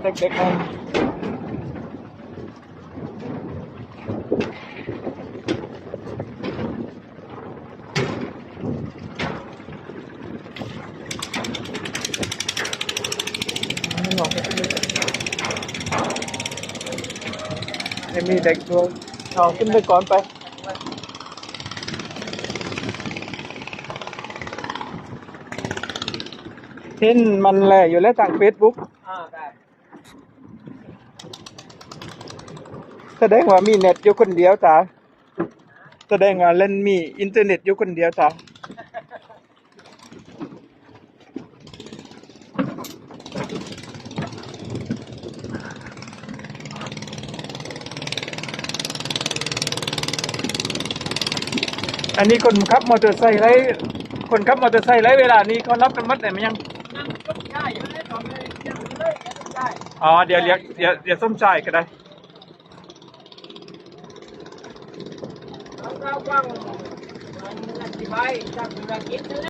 ເດັກໆ ໃຫ້ມີເດັກດ້ວຍ ເອົາຂຶ້ນໄປກ່ອນໄປ. ເຫັນມັນແລ່ຢູ່ແລ້ວທາງເຟສບຸກ. ສະແດງວ່າມີເນັດຢູ່ຄົນດຽວຕາ ສະແດງວ່າເຫຼັ້ນມີອິນເຕີເນັດຢູ່ຄົນດຽວຕາ. ອັນນີ້ຄົນຂັບມໍເຕີໄຊໄຫຼ ຄົນຂັບມໍເຕີໄຊໄຫຼ ເວລານີ້ເຂົາຫຼັບກັນໝົດແລ້ວແມ່ນຫຍັງ? ອໍ ດຽວ ດຽວ ດຽວ ດຽວສົມຊາຍກໍໄດ້.